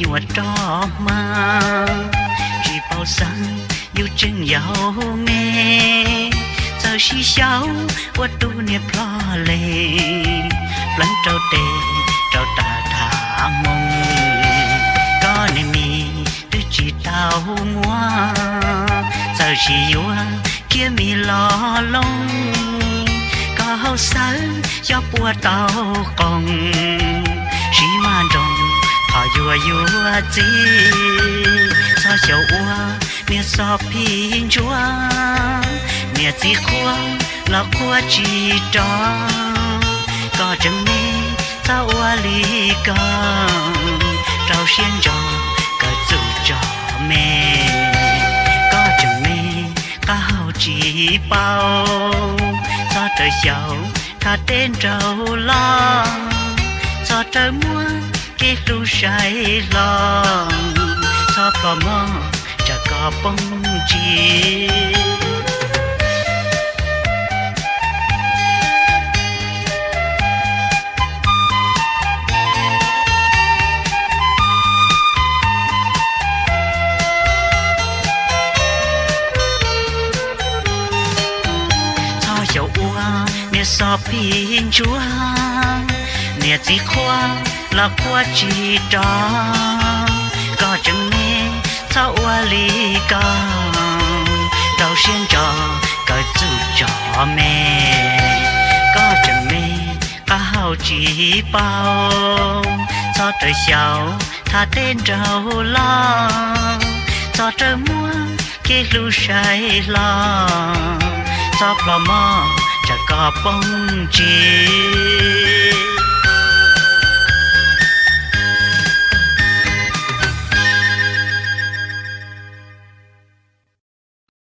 nyuam roj hmab, tsis paub xeeb yus tseem yau me, txawm sib xyaw ua tus niam ploj leeg, pleev rau tes rau taw tham hmoo, koj niag mis twb tsis tau muab, txawm sis yuav kiag mis los looj, koj hauj xawb xyov puas tau qoos, sib maj nroos qhov yuav yuav txiv, txhob xyaum ua niag xov phij ntsuab, niam txiv qhuab los qhuab tsis rov, koj tseem me txhob ua li ko, rau siab ntso kawm txuj tso me, koj tseem me qab hau tsis paub, txhob rawm xyaum thaj teb nraug loj, txhob rawm muab kev hlub saib hlo, txhob plhom mog tsam koj poob ntsis. Txhob xyaum ua niag xov phij ntsuab, niam txiv qhuab los qhuab tsis rov, koj tseem me txhob ua li ko, rau siab ntso kawm txuj tso me, koj tseem me qab hau tsis paub, txhob rawm xyaum thaj teb nraug loj, txhob rawm muab kev hlub saib hlo, txhob plhom mog tsam koj poob ntsis.